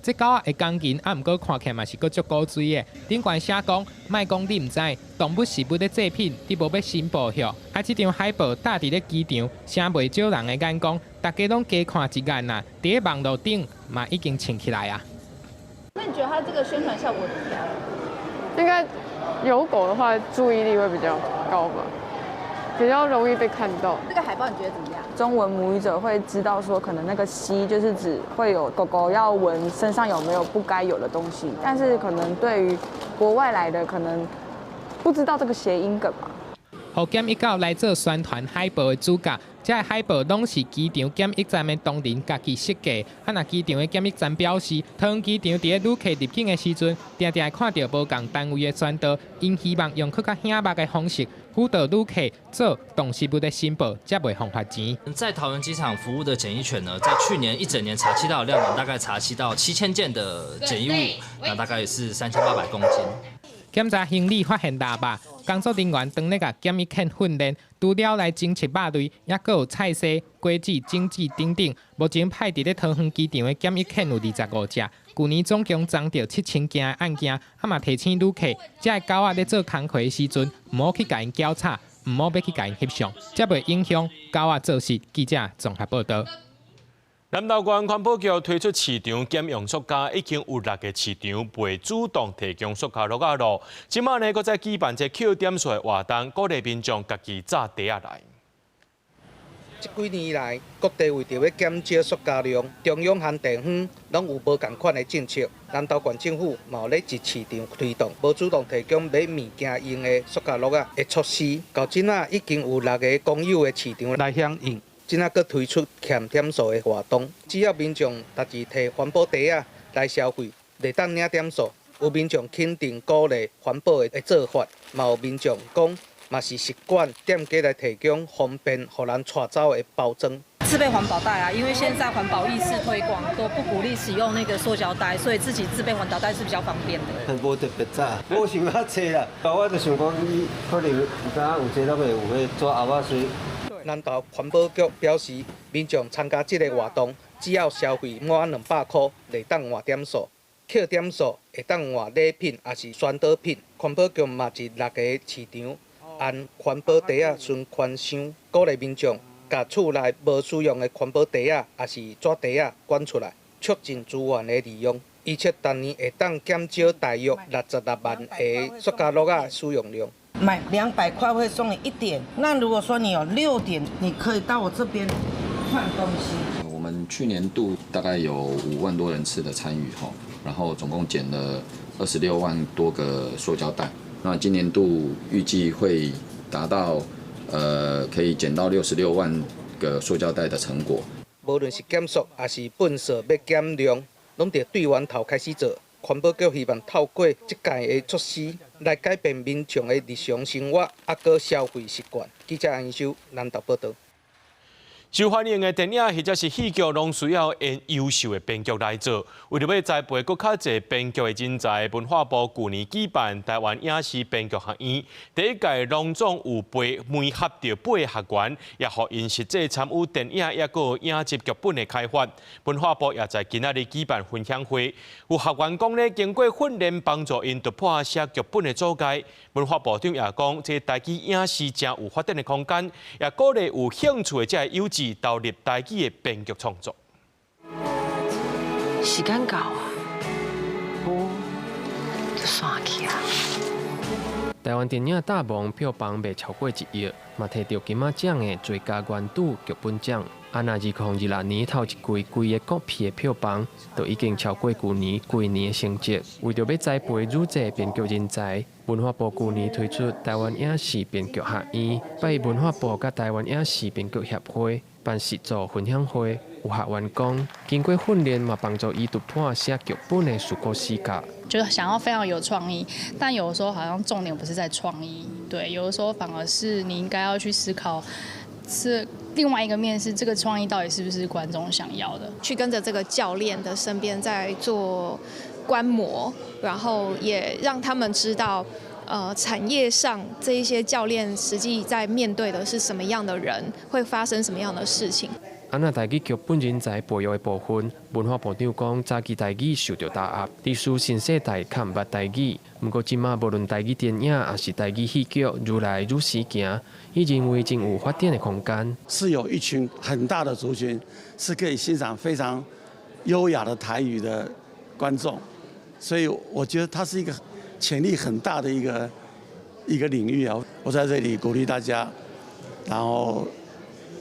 這狗仔的鋼筋，啊，毋過看起來嘛是閣足古錐的。頂懸寫講，莫講你毋知，動物食物的製品，你無欲申報吼。啊，這張海報貼佇咧機場，吸袂少人的眼光，大家攏加看一眼啊。佇咧網路頂嘛已經穿起來啊。那你覺得它這個宣傳效果怎麼樣？應該有狗的話，注意力會比較高吧，比較容易被看到。這個海報你覺得怎麼樣？中文母語者會知道說，可能那個吸就是指會有狗狗要聞身上有沒有不該有的東西，但是可能對於國外來的，可能不知道這個諧音梗吧。予檢疫狗來做宣傳海報的主角，這个海報攏是機場檢疫站的同仁家己設計。啊，若機場的檢疫站表示，桃園機場佇咧旅客入境的時陣，定定會看著無仝單位的宣導，𪜶希望用閣較醒目的方式輔導旅客做動食物的申報，才袂予罰錢。在桃園機場服務的檢疫犬呢，在去年一整年查緝到的量呢，大概查緝到7000件的檢疫物，那大概也是3800公斤。檢查行李發現臘肉，工作人員當咧共檢疫犬訓練，除了來偵測肉類，猶閣有菜蔬、果子、種子等等。目前派佇咧桃園機場的檢疫犬有25隻，舊年總共偵著7000件的案件，啊嘛提醒旅客，這个狗仔咧做工課的時陣，毋好去共𪜶攪吵，毋好欲去共𪜶翕相，才袂影響狗仔做事。記者綜合報導。南投縣環保局推出市場減用塑膠，已經有六个市場袂主動提供塑膠罌仔囉。這馬呢，閣再舉辦這抾點數的活動，鼓勵民眾家己紮袋仔來。這幾年來，各地為著欲減少塑膠量，中央和地方攏有無仝款的政策。南投縣政府嘛有咧佇市場推動，無主動提供買物件用的塑膠罌仔的措施。到這仔已經有六个公有的市場來響應。這仔閣推出抾點數的活動，只要民眾逐日提環保袋仔來消費，會當領點數。有民眾肯定鼓勵環保的做法，嘛有民眾講，嘛是習慣店家來提供方便，予人帶走的包裝。自備環保袋啊，因為現在環保意識推廣都不鼓勵使用那個塑膠袋，所以自己自備環保袋是比較方便的。無特別紮，無想較濟啦，我就想講，你可能毋知影有這攏會有彼紙盒仔水。南投環保局表示，民眾參加這个活動，只要消費滿200箍，會當換點數，抾點數會當換禮品，抑是宣導品。環保局嘛佇六个市場按環保袋仔循環箱，鼓勵民眾共厝內無使用的環保袋仔，抑是紙袋仔捐出來，促進資源的利用。預測逐年會當減少大約66萬个塑膠罌仔使用量。買200塊會送你一點，那如果說你有6點，你可以到我這邊換東西。我們去年度大概有5萬多人次的參與哈，然後總共減了26萬多個塑膠袋。那今年度預計會達到，可以減到66萬個塑膠袋的成果。無論是減塑，抑是糞掃欲減量，攏著對源頭開始做。環保局希望透過這屆的措施，來改變民眾的日常生活，抑閣消費習慣。記者安修南投報導。受歡迎的電影或者是戲劇，攏需要用優秀的編劇來做。為著欲栽培閣較濟編劇的人才，文化部舊年舉辦台灣影視編劇學院，第一屆攏總有八媒合著八个學員，也予𪜶實際參與電影抑閣影集劇本的開發。文化部也在今仔日舉辦分享會，有學員講咧，經過訓練幫助𪜶突破寫劇本的阻礙。文化部長也講，這台語影視誠有發展的空間，也鼓勵有興趣的這个幼稚投入台語的編劇創作。時間到啊，無就散去啊。台灣電影大王票房賣超過1億，嘛提著金馬獎的最佳原著劇本獎。啊，若2026年頭一季規个國片的票房，就已經超過舊年規年的成績。為著欲栽培愈濟編劇人才，文化部舊年推出台灣影視編劇學院，拜文化部佮台灣影視編劇協會辦實作分享會。有學員講，經過訓練嘛，幫助伊突破寫劇本的思考死角。就是想要非常有創意，但有的時候好像重點不是在創意，對，有的時候反而是你應該要去思考，是另外一個面是這個創意到底是不是觀眾想要的。去跟着這個教練的身邊在做觀摩，然後也讓他們知道，產業上這一些教練實際在面對的是什麼樣的人，會發生什麼樣的事情。啊，若台語劇本人才培育的部分，文化部長講，早期台語受著打壓，致使新世代較毋捌台語。毋過這馬無論台語電影抑是台語戲劇，愈來愈時行，伊認為真有發展的空間。是有一群很大的族群，是可以欣賞非常優雅的台語的觀眾，所以我覺得它是一個潛力很大的一個領域啊！我在這裡鼓勵大家，然後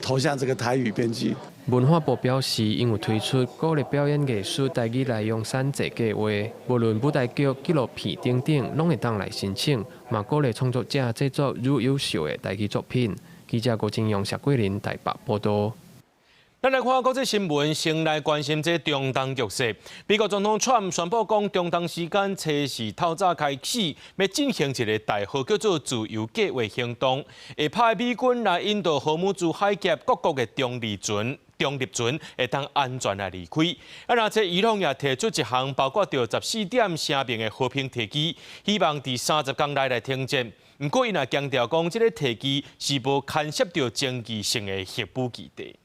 投向這個台語編劇。文化部表示，𪜶有推出鼓勵表演藝術台語內容產製計劃，無論舞台劇、紀錄片等等，攏會當來申請，嘛鼓勵創作者製作愈優秀的台語作品。記者郭金勇、謝桂林台北報道。咱來看國際新聞，先來關心這中東局勢。美國總統川普宣布講，中東時間初四透早開始，欲進行一個代號叫做“自由計劃”行動，會派美軍來引導荷姆茲海峽各國的中立船會當安全來離開。啊，若這伊朗也提出一項包括著14點聲明的和平提議，希望佇30天內來停戰。毋過，伊若強調講，這個提議是無牽涉著爭議性的核武基地。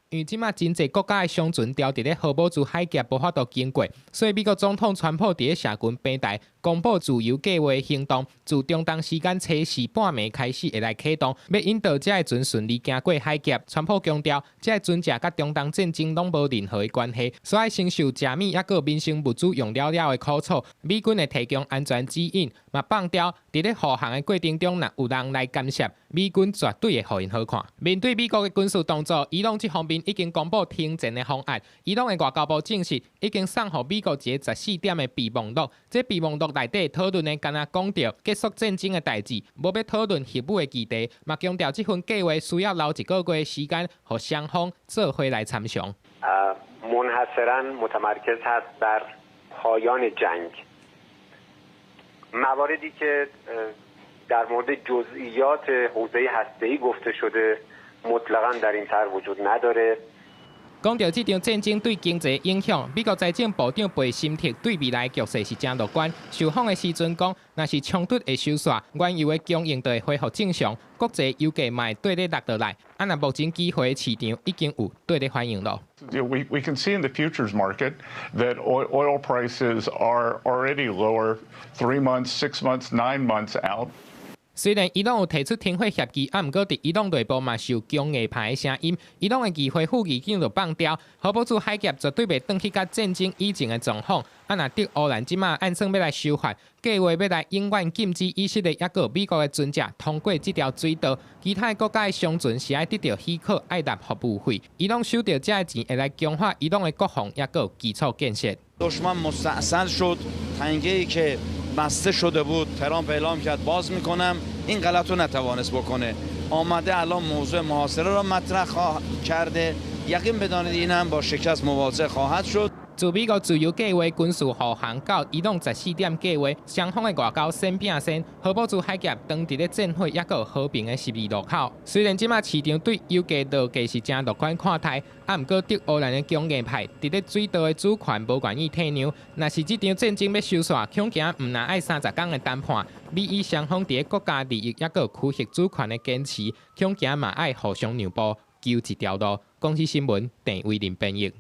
因為這馬真濟國家的商船牢佇咧荷姆茲海峽無法度經過，所以美國總統川普佇咧社群平台公布自由計劃行動，自中東時間初四半暝開始會來啟動，欲引導這个船順利行過海峽。川普強調，這个船隻佮中東戰爭攏無任何的關係，所以承受食物抑閣民生物資用了了的苦楚，美軍會提供安全指引，嘛放調佇咧護航的過程中，若有人來干涉，美軍絕對會予𪜶好看。面對美國的軍事動作，伊朗這方面已經公布停戰的方案。伊朗的外交部證實，已經送予美國一个14點的備忘錄。這備忘錄內底討論的，干焦講著結束戰爭的代誌，無欲討論核武的議題，嘛強調這份計劃需要留一個月時間，予雙方做伙來參詳。 منحصرا متمرکز هست بر پایان جنگ. مواردی که در مورد جزئیات حوزه هسته‌ای گفته شده مطلقا در این طرح وجود نداره。講著這場戰爭對經濟影響，美國財政部長貝森特對未來局勢是誠樂觀。受訪的時陣講，若是衝突會收煞，原油的供應就會恢復正常，國際油價嘛會綴咧落落來。啊，若目前期貨市場已經有綴咧反應咯。 We can see in the futures market that oil prices are already lower 3 months, 6 months, 9 months out. 雖然伊朗有提出停火協議，啊，毋過佇伊朗內部嘛受強硬派的聲音。伊朗的議會副議長就放調，荷姆茲海峽絕對袂轉去佮戰爭以前的狀況。啊，若對烏蘭這馬按算欲來修法，計劃欲來永遠禁止以色列抑閣美國的船隻通過這條水道，其他的國家的商船是愛得著許可，愛納服務費。伊朗收著這个錢，會來強化伊朗的國防抑閣基礎建設。 دشمن مستأصل شد. تنگه‌ای که بسته شده بود ترامپ اعلام کرد باز میکنم. این غلط رو نتوانست بکنه. آمده الان موضوع محاصره را مطرح کرده. یقین بدانید این هم با شکست مواجه خواهد شد. 自美國自由計劃軍事護航到伊朗十四點計劃，雙方的外交先拼先，荷姆茲海峽當佇咧戰火抑閣和平的十字路口。雖然這馬市場對油價落價是誠樂觀看待，啊，毋過對烏蘭的強硬派佇咧水道的主權無願意退讓。若是這場戰爭欲收煞，恐驚毋但愛30工的談判，美伊雙方佇咧國家利益抑閣區域主權的堅持，恐驚嘛愛互相讓步，求一條路。公視新聞鄭偉林編譯。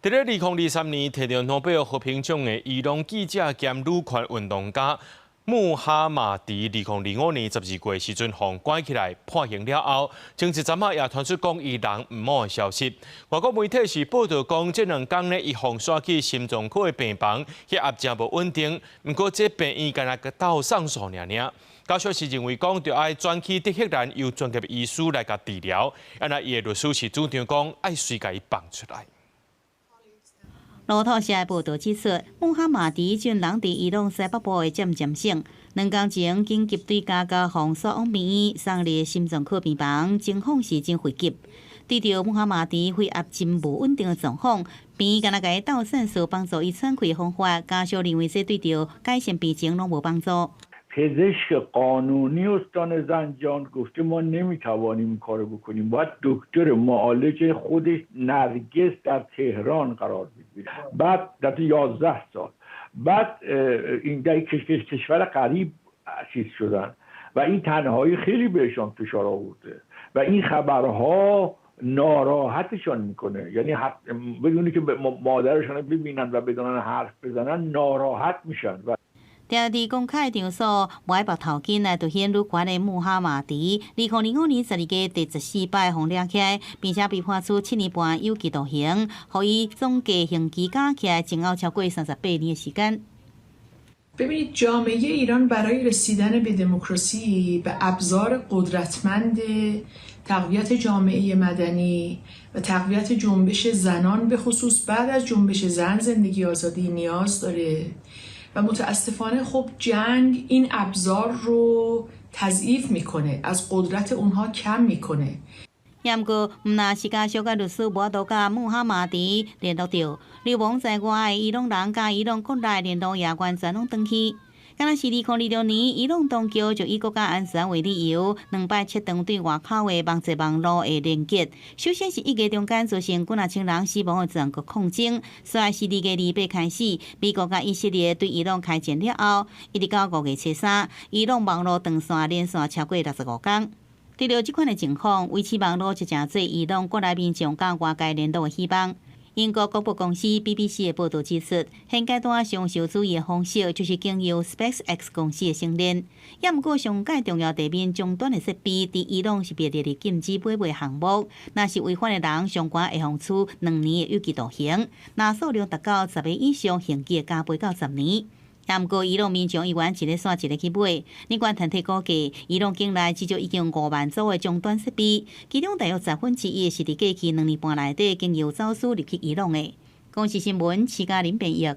佇咧2023年提著諾貝爾和平獎的伊朗記者兼女權運動家穆哈馬迪，2025年12月時陣，予關起來判刑了後，前一陣仔也傳出講伊人毋好的消息。外國媒體是報道講，這兩工呢，伊予徙去心臟科的病房，血壓誠無穩定。毋過這病院干焦鬥送數爾爾。家屬是認為講，著愛轉去德黑蘭，由專業醫師來共治療。啊，若伊的律師是主張講，愛隨共伊放出來。路透社報道指出，穆哈馬迪這人佇伊朗西北部的占占省，2工前緊急對家予徙往病院送入心臟科病房，情況是真危急。對著穆哈馬迪血壓真無穩定的狀況，病院干焦共伊鬥酸素幫助伊喘氣方法，家屬認為這對著改善病情攏無幫助。 پزشک قانونی استان زنجان گفته ما نمیتوانیم این کارو بکنیم، باید دکتر معالج خودش نرگس در تهران قرار بگیره. بعد در 11 سال بعد این در کشور غریب اسیر شدن و این تنهایی خیلی بهشان فشار آورده و این خبرها ناراحتشان میکنه، یعنی بدون که مادرشان ببینن و بدونن حرف بزنن ناراحت میشن و 佇佇公開場所，無愛縛頭巾來凸顯女權的穆哈馬迪，2025年12月第14擺予掠起來，並且被判處7年半有期徒刑，予伊總計刑期加起來前後超過38年的時間。 ببینید جامعه ایران برای رسیدن به دموکراسی به ابزار قدرتمند تقویت جامعه مدنی و تقویت جنبش زنان به خصوص بعد از جنبش زن زندگی آزادی نیاز داره و متاسفانه خب جنگ این ابزار رو تضعیف میکنه، از قدرت اونها کم میکنه. 毋過，毋若是家屬佮律師無法度佮穆哈馬迪聯絡著，流亡在外的伊朗人佮伊朗國內聯絡也完全攏斷去。敢若是2026年，伊朗當局就以國家安全為理由，兩擺切斷對外口的網際網路的連結。首先是1月中間造成幾若千人死亡的全國抗爭，煞來是2月28開始，美國佮以色列對伊朗開戰了後，一直到5月初3，伊朗網路斷線連續超過65工。對著這款的情況，維持網路就成做伊朗國內民眾佮外界聯絡的希望。英國廣播公司 BBC 的報導指出，現階段上受注意的方式就是經由 SpaceX 公司的星鏈。也毋過上蓋重要地面終端的設備，佇伊朗是被列入禁止買賣項目。若是違反的人，上懸會予處2年的有期徒刑；若數量達到10個以上，刑期會加倍到10年。也毋過，伊朗民眾依然一个紲一个去買。相關團體估計，伊朗境內至少已經5萬組的終端設備，其中大約1/10是佇過去2年半內底經由走私入去伊朗的。公視新聞，徐嘉玲編譯。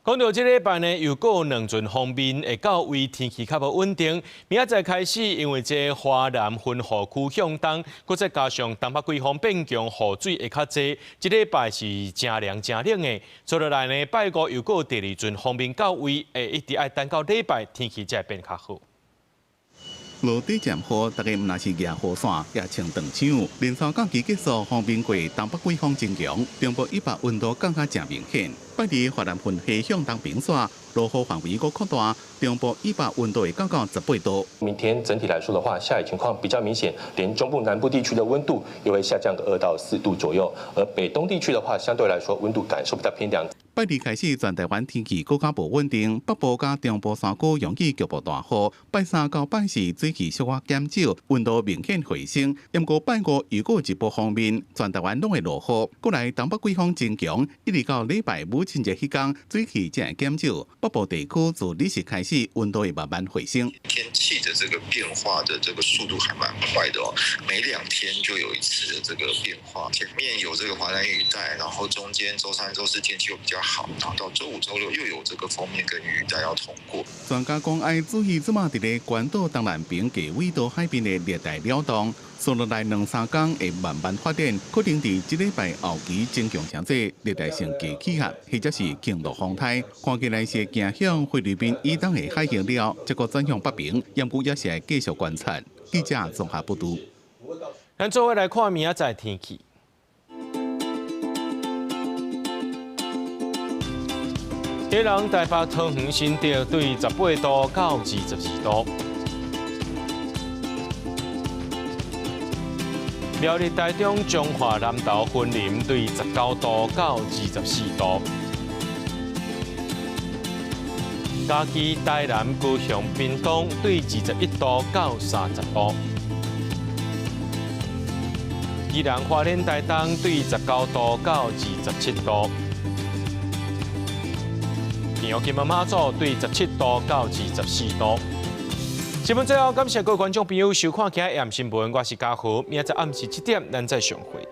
講到這禮拜呢，又閣有兩陣鋒面會到位，天氣較無穩定。明仔載開始，因為這華南雲雨區向東，閣再加上東北季風變強，雨水會較濟。這禮拜是誠涼誠冷的。接落來呢，拜五又閣有第二陣鋒面到位，會一直愛等到禮拜天氣才會變較好。落底漸雨，大家毋若是舉雨傘，也穿長袖。連續假期結束，鋒面過東北季風增強，中部以北溫度降較誠明顯。拜二華南雲系向東平線，落雨範圍閣擴大，中部以北溫度會降到18度。明天整體來說的話，下雨情況比較明顯，連中部南部地區的溫度又會下降個2到4度左右，而北東地區的話，相對來說溫度感受比較偏涼。拜二開始，全台灣天氣閣較無穩定，北部佮中部山區容易局部大雨。拜三到拜四水汽小可減少，溫度明顯回升。毋過拜五又閣有一波鋒面，全台灣攏會落雨。過來東北季風增強，一直到禮拜母親節彼工，水汽才會減少。北部地區自禮四開始，溫度會慢慢回升。天氣的這個變化的這個速度還蠻快的哦，每2天就有一次的這個變化。前面有這個華南雨帶，然後中間週三、週四天氣又比較好，然後到週五、週六又有這個鋒面跟雨帶要通過。專家講愛注意，這馬佇咧關島東南邊低緯度海邊的熱帶擾動，紲落來兩三工會慢慢發展，可能佇這禮拜後期增強成做熱帶性低氣壓，或者是強度風颱。看起來是會向菲律賓以東的海域了，才閣轉向北邊，毋過也是愛繼續觀察。記者綜合報導。咱做伙來看明仔載天氣。基隆、台北、桃園、新竹對18度到22度。苗栗、台中、彰化、南投、雲林對19度到24度。嘉義、台南、高雄、屏東對21度到30度。宜蘭、花蓮、台東對19度到27度。屏東、金門、馬祖對17度到24度。新聞最後，感謝各位觀眾朋友收看今日的新聞，我是嘉豪，明仔載暗時7點，咱再相會。